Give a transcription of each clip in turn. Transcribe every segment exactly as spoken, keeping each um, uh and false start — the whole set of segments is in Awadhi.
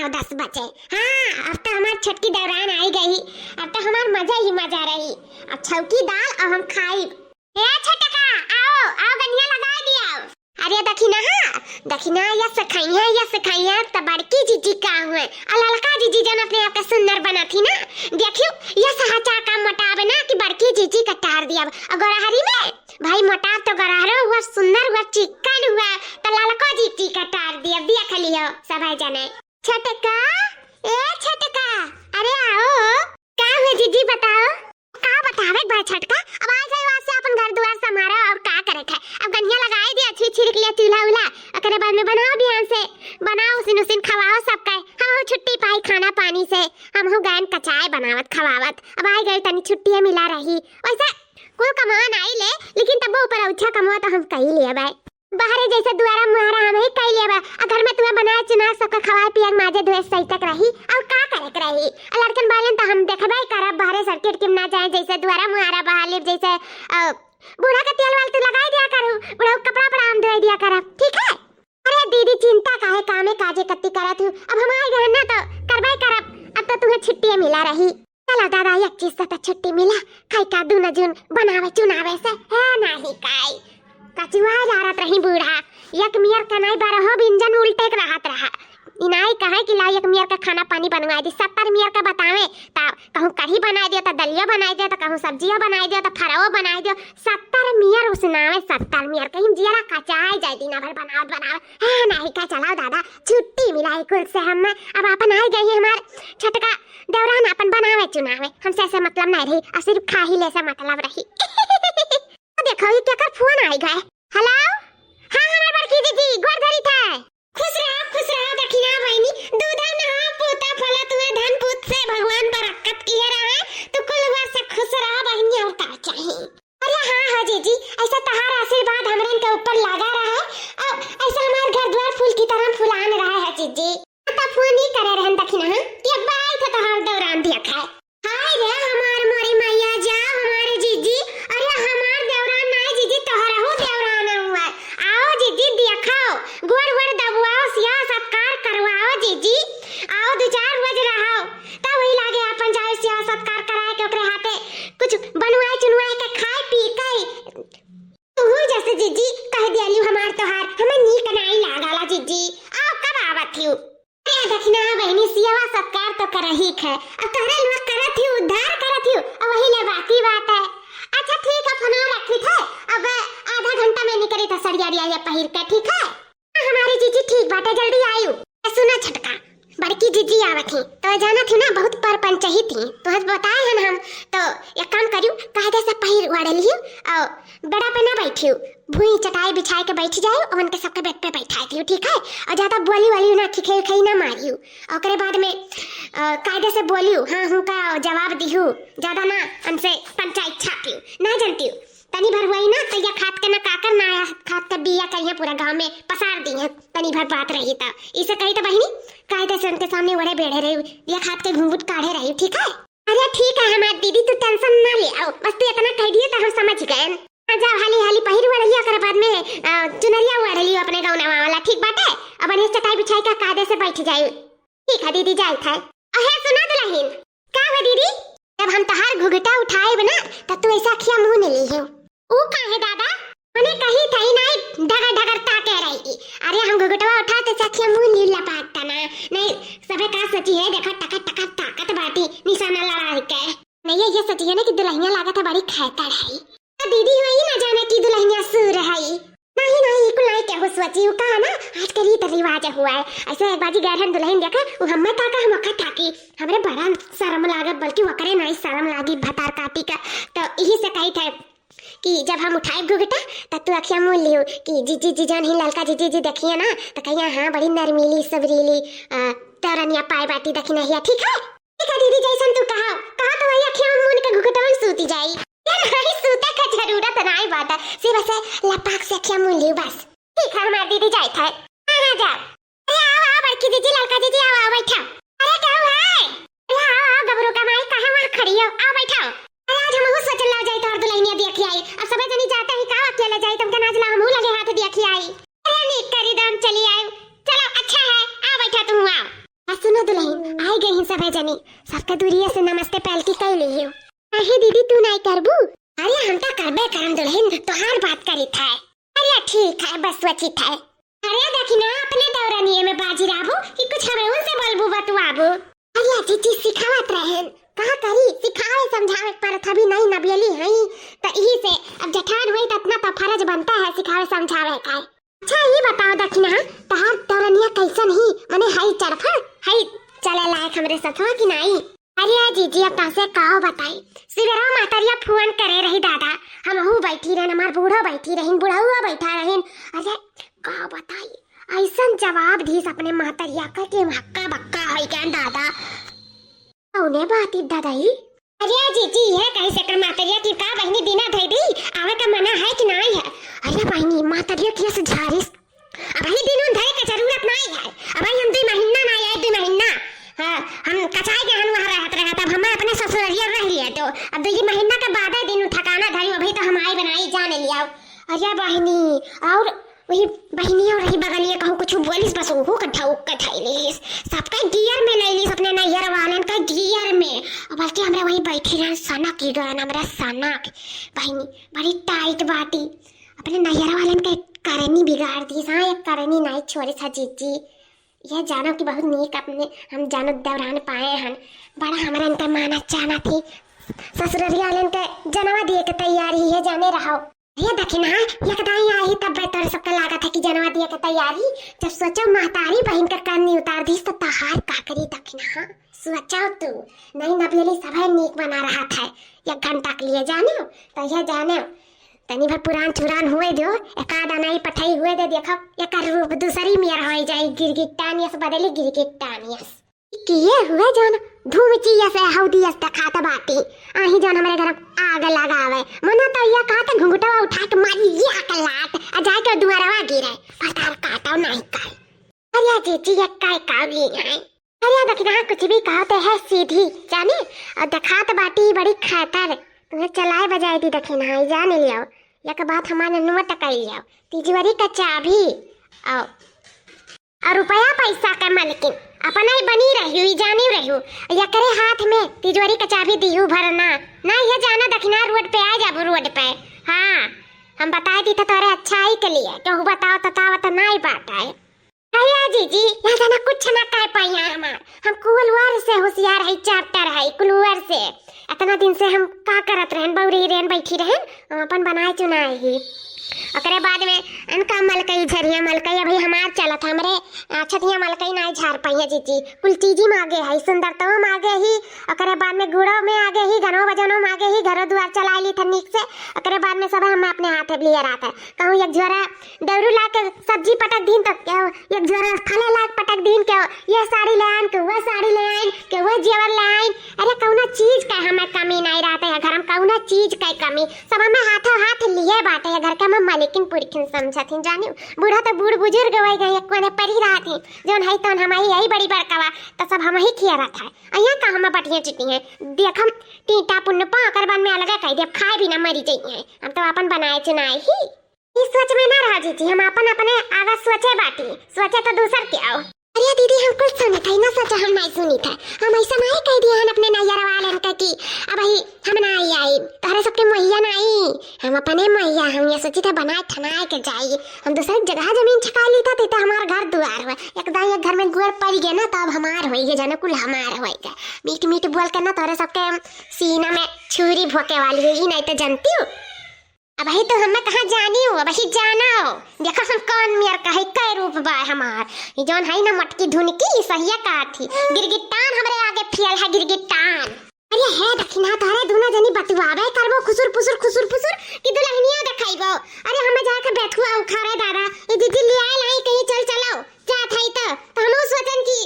दस बजे। हाँ, अब तो हमार छोटकी देवरान आई गई, अब तो हमार मजा ही मजा रही। अब छौकी दाल अब हम खाई। ए छोटका, आओ, आओ, गनिया लगाई दिया। अरे दखिना, हाँ, दखिना, यस खाई है, यस खाई है, त बड़की जीजी का हुए, आ ललका जीजी जौन अपने आप के सुंदर बनत ही ना, देखियो, यस हचा का मोटाब ना कि बड़की जीजी का टार दिया। अब गोरहरी में, भाई, मोटाब तो गोरहरो हुआ, सुंदर हुआ, चिकन हुआ, त ललको जीजी का टार दिया, देख लियो, सबै जने। छोटका, ए छोटका, अरे आओ। का हुए जीजी, बताओ। का बतावे के बा छोटका, अब आ गए वहाँ से, अपन घर दुआर संभारा और का करे के है। अब गनिया लगाई दिया, छुई छिड़क लिया चूल्हा उल्हा, ओकरे बाद में बनाओ बिहान से, बनाओ उसिन उसिन खवाओ सबके। हमहू छुट्टी पाई खाना पानी से, हमहू गयन कचाए बनावत खवावत। अब आ गए तनी छुट्टी मिला रही, वैसे कुल कमवा नाई ले, लेकिन तबो ऊपर अच्छा कमवा तो हम कही लिया बाय। बाहरे जैसे दुआरा मुहारा हम ही कई लेबा, आ घर में तुम्हें बनाए चुनाए सबके खवाए पिए माजे धोए सही तक रही, और का करे के रही? आ लड़कन बालन तो हम देखबे करब, बाहरे सर्किट किम ना जाए, जैसे दुआरा मुहारा बहा लेब, जैसे, अ, बूढ़ा के तेल वाल तू लगाई दिया करू, बूढ़ा के कपड़ा उपड़ा हम धोए दिया करब, ठीक है? अरे दीदी चिंता काहे, कामे काजे कत्ती करत हूँ, अब हम आए गए ना तो करबे करब, अब तो तुम्हें छुट्टी मिला रही। चला दादा, एक चीज से तो छुट्टी मिला, खाई का दूनो जून बनावे चुनावे से, है नाही काई। कचुआ जारत रही बूढ़ा, एक मियर का नाई बारहो बिंजन उल्टे के रहत रहा। इनाई कहे कि ला एक मियर का खाना पानी बनवाए दी, सत्तर मियर का बतावे, ता कहूँ कढ़ी बनाए दियो, ता दलिया बनाए दियो, ता कहूँ सब्जिया बनाए दियो, ता फरवो बनाए दियो, सत्तर मियर उसनावे, सत्तर मियर कहीं जियरा कचाए जाए दिना भर बनावत बनावत। है नाही का, चलाओ दादा, छुट्टी मिला है कुल से हमें, अब अपन आए गए हैं हमार छोटका देवरान अपन बनावे चुनावे, हमसे ऐसे मतलब नहीं रही, और सिर्फ खा ही ले से मतलब रही। देखो, ये केकर फोन आई गए। हेलो, हाँ, हमार बड़की दीदी, गोड़ धरी थे। खुश रहो, खुश रहो, दखिना बहिनी, दूधा नहा, पोता फला, तुम्हें धन पूत से भगवान बरकत किए रहे, तो कुल वर्ष खुश रहो बहिनी, और का चाही? अरे हाँ, हाँ जीजी, ऐसा तहार आशीर्वाद हमरन के ऊपर लगा रहे, और ऐसा हमार घर द्वार फूल की तरह फुलान रहा है जीजी। त फोन ही करे रहन दखिना, हाँ, कि अब्बा आई थे तोहार देवरान दिया खाए। हाय रे हमार मोरी मैया, जा हमारे जीजी, अरे हमार देवरान नाई जीजी, तोहरहू देवरान हुआ। आओ जीजी, दिया खाओ, गोड़ वोड़ दबवाओ, सेवा सत्कार करवाओ जीजी। आओ दो चार रोज रहो, तब वही लागे अपन जाए सेवा सत्कार कराए के ओकरे हाथे कुछ बनवाए चुनवाए के खाए पी के। तू जैसे जीजी कह दियालू हमार तोहार, हमें नीक नाई लागला जीजी। आओ, कब आवत हियो? अरे दखिना बहिनी, सेवा सत्कार तो करही है, अब तोहरे लोग करत हियो, उद्धार करत हियो, अब वही ले बाकी बात है। अच्छा ठीक है, फोन रखी थे, अब आधा घंटा में निकली था सड़िया रिया ये पहिर के, ठीक है? हमारी जीजी ठीक बाटे, जल्दी आयु। ए, सुना छोटका, बड़की जीजी आवत ही, तो जानत ही ना, बहुत परपंचही थी, तो बताए हन हम, तो एक काम करियो, कायदे से पहिर ओढ़ लियो, और बेड़ा पे ना बैठियो, भुई चटाई बिछाए के बैठ जाओ, और उनके सबके बेड पे बैठाए दियो, ठीक है? और ज्यादा बोली वाली ना, खिखई उखई ना मारियो, और ओकरे बाद में, अ, कायदे से बोलियो, हाँ हूँ का जवाब दिहू, ज्यादा ना हमसे पंचायत छापियो, ना जानतियो। तनी भर हुई ना, तो या खात के ना काकर ना या खात के बिया कहिया पूरा गांव में पसार दी है। तनी भर बात रही त इसे कही त बहिनी, कायदे से उनके सामने ओढ़े बेढ़े रही, या खात के घूंघट काढ़े रही, ठीक है? अरे ठीक है हमार दीदी, तू टेंशन ना ले, आओ बस तू इतना कह दिए तो हम समझ गए। हाँ, जाओ हाली हाली पहिर ओढ़ लिया, ओकरे बाद में, अ, चुनरिया ओढ़ लियो अपने गौनवा वाला, ठीक बाटे? अब बढ़िया चटाई बिछाई के कायदे से बैठ जाए। ठीक है दीदी, जाइत है। अहे सुना दुलहिन। का हुआ दीदी? जब हम तोहार घुघटा उठाएब ना, तब तू ऐसा अखिया मून लिहो। ऊ काहे दादा? मने कही थई नाई ढगर ढगर ताके रही। अरे हम घुघटवा उठा तो ऐसा अखिया मून ली लपाट तना। नहीं, सबे का सोची है, देखो टका टका ताकत बाटी निशाना लड़ाई के। नहीं, ये सोची है ना कि दुलहिनिया लागत है बड़ी खैतड़ है। तो दीदी हुई ना जाने की दुलहिनिया सुर है। नहीं, नहीं, ई कुल नहीं केहू सोची, उ का ना, आज के रीत रिवाज हुआ है। ऐसे एक बाजी गए रहन दुलहिन देखे, उ हम्मे का का हम ओखा ठाकी। हमरे बड़ा शर्म लागत, बल्कि ओकरे नहीं शर्म लागी भतार काटी का। तो यही से कही थे कि जब हम उठाए घुघटा, तब तू अखिया मून लियो कि जीजी जी जान ही ललका जीजी जी देखिए ना, तो कहिया, "हाँ, बड़ी नरमीली, सबरीली, अ, तोरनिया पाए बाटी दखिना हिया, ठीक है?" ठीक है दीदी, जैसन तू कहा, कहा तो वही अखिया मून के घुघटवन सूती जाई। ये नहीं सूते का जरूरत नहीं बात है, सिर्फ ऐसे लपाक से अखिया मून लियो बस। ठीक है हमार दीदी जाइत है। हाँ, हाँ, जाओ। अरे आओ, आओ बड़की जीजी, ललका जीजी, आओ, आओ बैठा। अरे का हुआ है? अरे आओ, आओ गबरू का माई, काहे वहाँ खड़ी हो? आओ बैठा। अरे आज हमहू सोचल ला जाई तोहर दुलहिनिया देखी आई। अब सबे जनी जाता ही का अकेले जाई, तुमके नाज ला हमहू लगे हाथ देखी आई। अरे नीक करी दाम चली आयु। चलो अच्छा है, आओ बैठा तू, आओ। आ सुनो के दूरिये से नमस्ते पहल की कइ लियो। काहे दीदी, तू नाई करबू? अरे हम तो करबे करम दुलहिन, तोहार बात करित है। अरे ठीक है, बस सोचित है। अरे दखिना, अपने दौरनिये में बाजी रहबू कि कुछ हमरे उनसे बोलबू बतुआबू? अरे जीजी सिखावत रहेन, का करी, सिखावे समझावे के परत, अभी नई नबेली हई, त इही से अब जेठान हुई त अपना तो फर्ज बनता है सिखावे समझावे का। अच्छा ई बताओ दखिना, तहार दौरनिया कैसन ही, मने हई चरफा, हई चले लायक हमरे सथवा कि नाई? अरे जीजी, अब तहसे का बताई, सिबेरवा महतरिया फोन करे रही दादा, हमहू बैठी रहन, हमार बूढ़ो बैठी रहिन, बुढ़उआ बैठा रहिन। अरे का बताई, ऐसन जवाब दीस अपने महतरिया का कि हम हक्का बक्का होइ गए दादा। कौने बात ई दादा ई? अरे जीजी, ये कहीं से कर महतरिया की का बहिनी दिना धई दी, आवे का मना है कि नाई है? अरे बहिनी, महतरिया की से झारिस अबही दिन उन धरे के जरूरत नाई है। अबही हम दुई महीना नाई आए, दुई महीना। हाँ, हम कचाई के हन वहाँ रहत रहत, अब हमें अपने ससुररिया रह लिया तो अब दुई महीना के बाद दिन उन ठिकाना धरी, अबही तो हम आई बनाई जान लिया। अरे बहिनी, और वही बहिनी और रही बगलिया कहूँ कुछ बोलिस, बस ओहू के ढौक के धई लीस। सबका गियर में ले लीस, अपने नैहर वालन का गियर में। अब बल्कि हमरा वहीं बैठी रहन, सनक ही गए हमरा सनक। बहिनी, बड़ी टाइट बाटी। अपने नैहर वालन के करनी बिगाड़ दीस। हाँ, एक करनी नाई छोड़े सा जीजी। यह जानो कि बहुत नीक अपने हम जानो दौरान पाए हन। बड़ा हमरा इनका माना चाहना थी। ससुररिया वालन के जनवा दिए के तैयारी है, जाने रहो। ये दखिना, एक दाई आई तब तोरे सबके लागत है कि जनवा दिए के तैयारी। जब सोचो महतारी बहिन के करनी उतार दीस तो तहार का करी दखिना, हाँ? सोचो तू, नई नबेली सभे नीक बना रहत है। एक घंटा के लिए जाने, तो यह जाने, तनी भर पुरान चुरान हुए दो, एक आध अनाई पठाई हुए दे, देखो, एकर रूप दूसरी मेर होइ जाई, गिरगिट्टानियस बदली, गिरगिट्टानियस। किए हुए जौन धूम चियस हौदियस देखात बाटी, आही जौन हमरे घर आग लगावे, मना तो यह कहत घुंघटवा उठा के मारी ये आके लात, आ जाए के दुआरवा गिरे, पतार काटो नहीं कर। अरे जीजी, ये काय कावली है? अरे दखिना, कुछ भी कहते है सीधी, जाने, और देखात बाटी बड़ी खतर, तुम्हें चलाए बजाए दी दखिना, जाने लियो, एक बात हमारे नोट कर लियो, तिजोरी का चाबी, और, और रुपया पैसा का मालकिन, अपना ही बनी रही हुई, जानी रही हूँ, एकरे हाथ में तिजोरी का चाबी दीहू भरना, ना ये जाना दखिना रोड पे आ जाबू रोड पे, हाँ, हम बताए दी था तोरे अच्छाई के लिए, केहू बताओ ततावत नाई बात आए। अरे जीजी, यह जना कुछ ना कह पाइया हमार। हम कुलवर से होशियार है, चैप्टर है कुलवर से। इतना दिन से हम का करत रहन, बौरी रहन, बैठी रहन, हम अपन बनाए चुनाए ही। ओकरे बाद में अनका मलकई, झरिया मलकई, अभी हमार चलत है, हमरे, अ, छतिया मलकई नाई झार पाइया जीजी। कुल चीजी मागे है, सुंदरतवा मागे ही, ओकरे बाद में गुड़ो में आगे ही, गनो बजनो मागे ही, घरो दुआर चलाए ली था नीक से। ओकरे बाद में सब हम अपने हाथ में लिए रहत है। कहूँ एक झोरा दौरू ला के सब्जी पटक दीन तो केहू, एक जोड़ा फले लाग पटक दीन केहू, ये साड़ी ले आइन, केहू वो साड़ी ले आइन, केहू वो जेवर ले आइन। अरे कौनो चीज का हमें कमी नहीं रहता है घर में, कौनो चीज का कमी, सब हमें हाथों हाथ लिए बाटे है घर के, हमें मालिकिन पुरखिन समझत हिन जानी। बूढ़ा तो बूढ़ बुजुर्ग हो गए, एक कोने परी रहत हिन, जौन है तौन हमारी यही बड़ी बड़कावा, तो सब हम ही खिया रहता है। अइया का हमें बटिया चिटी है, देखम टीटा पुन्न पा, ओकर बाद में अलगा कह दे, खाए बिना मरी जाइए। हम तो अपन बनाए चुनाए ही। ई सोच में ना रहा जीजी, हम आपन अपने आगा सोचे बाटी, सोचे तो दूसर के आओ। अरे दीदी, हम कुछ सुनत है ना, सोचा हम नहीं सुनी था। हम ऐसा नहीं कह दिया हन अपने नैयर वालन का कि अब ही हम ना आई आई, तोहरे सबके मोहिया नहीं, हम अपने मोहिया, हम ये सोची था बनाए ठनाए के जाई, हम दूसरे जगह जमीन छका ली था, तो हमार घर दुआर हुआ, एक दाई एक घर में गुअर पड़ गया ना, तो अब हमार होई गया, जाने कुल हमार होई गया। मीठ मीठ बोल के ना तोहरे सबके सीना में छुरी भोंके वाली है, ई नहीं तो जानती हूँ। अबही तो हमें कहाँ जानी हो, अबही जाना हो। देखो हम कौन मेर का है, कै रूप बा हमार। ई जौन है ना मटकी धुनकी, ई सहिया का थी। गिरगिट्टान हमरे आगे फेल है, गिरगिट्टान। अरे हे दखिना, तोहरे दुनो जनी बतुआवे करबो खुसुर फुसुर, खुसुर फुसुर, कि दुलहनिया देखाइबो। अरे हमें जाके बेथुआ उखाड़े दादा, ई दीदी ले आए लाई कहीं चल चलो। जात है तो, तो हमहू सोचन कि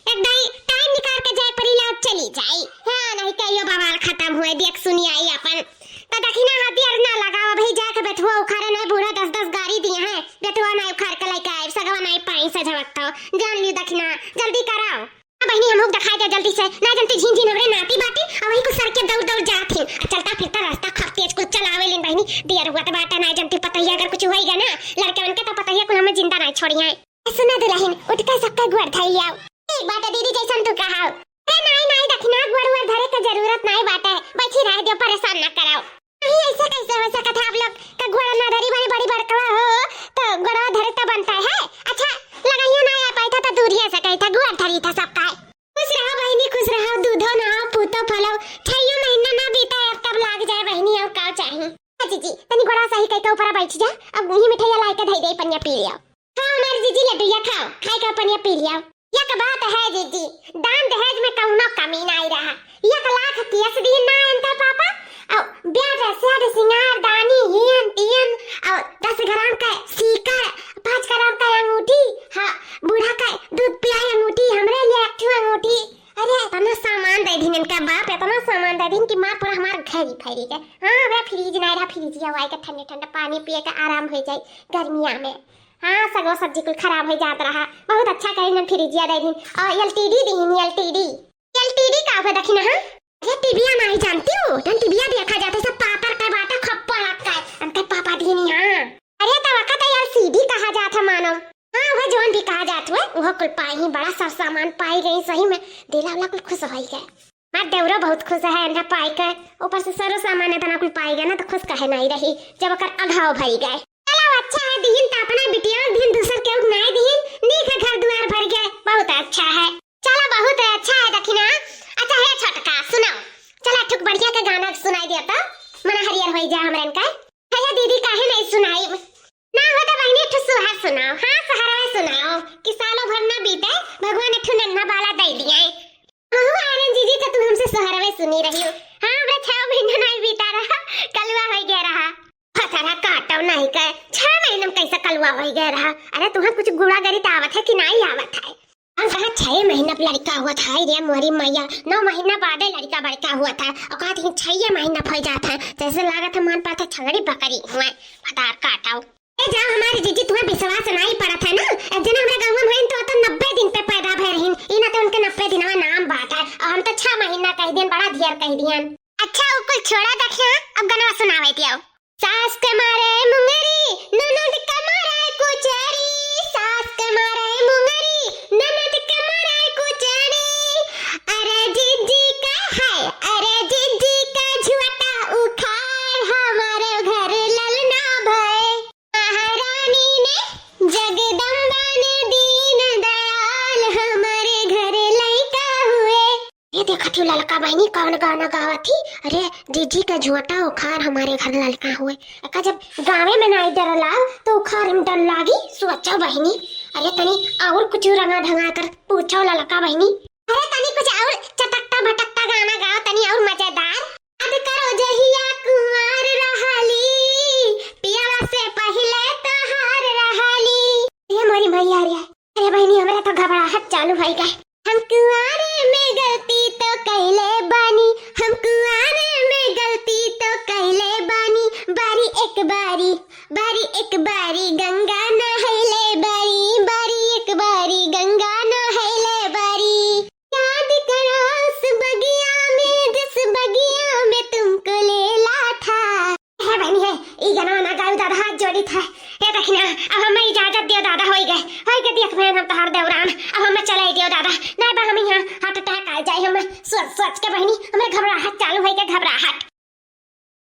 एक दाई टाइम निकाल के जाए परी, लाओ चली जाई। हाँ, नहीं कहियो बवाल खत्म हुए, देख सुनी आई अपन। तो दखिना हाथी अर ना लगाओ, अबही जाके बेथुआ उखाड़े, नहीं बूढ़ा दस दस गारी दिए हैं। बेथुआ नहीं उखाड़ के लेके आए, सगवा नहीं पाई से झवकता हो। जान लियो दखिना, जल्दी कराओ। हाँ बहिनी, हमहू दिखाई दे जल्दी से। ना जनती झीन झीन हमरे नाती बाटी, और वही कुछ सर के दौड़ दौड़ जात ही। आ चलता फिरता रास्ता खूब तेज कुल चलावे लेन बहिनी। देर हुआ तो बाटा ना जनती पतैया अगर कुछ होई गया ना, लड़के उनके तो पतैया कुल हमें जिंदा नहीं छोड़ी है। सुना दुलहिन, उठ के सबका गोड़ धई लियाओ। ठीक बाटे दीदी, जैसन तू कहाओ। अरे नाई, नाई दखिना, गोड़ वोड़ धरे के जरूरत नाई बाटे, बैठी रहे दियो, परेशान ना कराओ। नहीं, ऐसे कैसे हो सकत है आप लोग का गोड़ ना धरी, बड़ी बड़ी बड़कवा हो, तो गोड़वा धरे तो बनता है। अच्छा, लगाइयो ना आ पाई था तो दूरिया से कही था, गोड़ धरी था सब काहे। खुश रहो बहिनी, खुश रहो, दूधो नहाओ, पूतो फलो, छइयो महीना ना बीता है, अब तब लाग जाए बहिनी, और का चाही। हाँ जीजी, तनी गोड़ा सही कई के ऊपर बैठ जा, अब वही मिठाइया लाई के धई दे, पनिया पी लियो। हाँ, हमार जीजी लड्डूया खाओ, खाई के पनिया पी लियो। एक बात है जीजी, दान दहेज में कौनो कमी नाई रहा। एक लाख केस दीन ना इनका पापा, और बेड, सेड, सिंगार, दानी, हियन, तियन, और दस ग्राम का सीकर, पाँच ग्राम का अंगूठी, हाँ, बूढ़ा का दूध पियाई अंगूठी, हमरे लिए एक ठो अंगूठी। अरे, इतना सामान दे दीन इनका बाप, इतना सामान दे दीन कि मार पूरा हमार घर ही फैली गए। हाँ, हमरा फ्रिज नाई रहा, फ्रिजिया वाई के ठंडे ठंडे पानी पिए के आराम हो जाए गर्मिया में। हाँ, सगो सब्जी कुल खराब हो जात रहा। बहुत अच्छा कहीं हम फ्रिजिया दे दीन। और एलटीडी दीन, एलटीडी। एलटीडी का हुआ दखिना, हाँ? अरे टीविया नहीं जानती हो? जौन टीविया देखा जाता है, सब पातर का बाटा खप्पा का। हमके पापा दीन, हाँ। अरे तो वका तो एलसीडी कहा जात है मानो। हाँ, वह जौन भी कहा जात हुए, वह कुल पाई ही, बड़ा सर सामान पाई गई, सही में दिला उला कुल खुश होई गए। हमार देवरो बहुत खुश है इन्हें पाई के, ऊपर से सरो सामान इतना कुल पाई गए ना तो खुश कहे नहीं रही जब ओकर अघाव भरी गए। चलो अच्छा है दीन तो अपना बिटिया दीन, दूसर के नाई दीन, नीक है घर दुआर भर गए, बहुत अच्छा है। चलो बहुत है, अच्छा है दखिना। अच्छा है छोटका, सुनाओ, चला ठुक बढ़िया के गाना सुनाई दिया तो मन हरियर होई जा हमरन का। भैया दीदी काहे नहीं सुनाई? ना हो तो बहनी एक ठो सोहर सुनाओ। हाँ, सोहरवे सुनाओ कि सालों भर ना बीते, भगवान एक ठो नन्हा बाला दे दिए। हाँ, आनंद जीजी तो तू हमसे सोहरवे सुनी रही हो। हाँ, हमरा छह महीना नहीं बीता रहा, कलुआ हो गया रहा। फसरा काटो नहीं के, छह महीना में कैसे कलुआ हो गया रहा? अरे तुम्हें कुछ गुड़ा गरी तो आवत है कि नहीं आवत है? हम कहा छह महीना पे लड़का हुआ था रे मोरी मैया, नौ महीना बादे लड़का बड़का हुआ था, और कहा थी छह महीना फै जात है, जैसे लागत है मन पर था छगड़ी बकरी हुए, फटार काटाओ। ए जाओ हमारी जीजी, तुम्हें विश्वास नहीं पड़त है ना? एक जना हमारे गाँव में भइन तो, तो नब्बे दिन पे पैदा भय रहीन, ई ना तो उनके नब्बे दिनवा नाम बात है, और हम तो छह महीना कह दियन, बड़ा ढेर कह दियन। अच्छा, वो कुल छोड़ा दखिया, अब गनवा सुनावे दियो। सास के मारे मुंगरी, ननद के मारे कुचरी, सास के मारे मुंगरी, ननद के मारे कुचरी। अरे जीजी का है, अरे जीजी का झुअटा उखाड़, हमारे घर ललना भय। महारानी ने जगदम्बा ने दीन दयाल, हमारे घर लइका हुए। ये देखत ही ललका बहिनी कौन गाना गावत ही। अरे जीजी का झोटा उखार हमारे घर ललका हुए। एका जब गावे में नाई डर लाग तो उखार में डर लागी, सोचो बहिनी। अरे तनी और कुछ रंगा ढंगा कर पूछो ललका बहिनी। अरे तनी कुछ और चटकता भटकता गाना गाओ, तनी और मजेदार। याद करो जहिया कुंवार रहली, पियवा से पहिले तोहार रहली। ये मोरी मैया रे, अरे बहिनी, हमरा तो घबराहट चालू होई गए। हम कुआरे में गलती तो कैले बानी, हम कुआरे में गलती तो कैले बानी। बारी एक बारी, बारी एक बारी गंगा नहैले बारी, बारी एक बारी गंगा नहैले बारी। याद करो उस बगिया में, जिस बगिया में तुमको लेला था। हे बहिनी हे, ई गनवा ना गाऊ दादा, हाथ जोड़ी था। हे दखिना, अब हमें इजाजत दियो दादा, होई गए, होई गए देख बहन हम तोहार देवरान, अब हमें चले दियो दादा, नहीं बा हम यहाँ heart attack आ जाए, हम सोच सोच के बहिनी, हमें घबराहट चालू होई के घबराहट।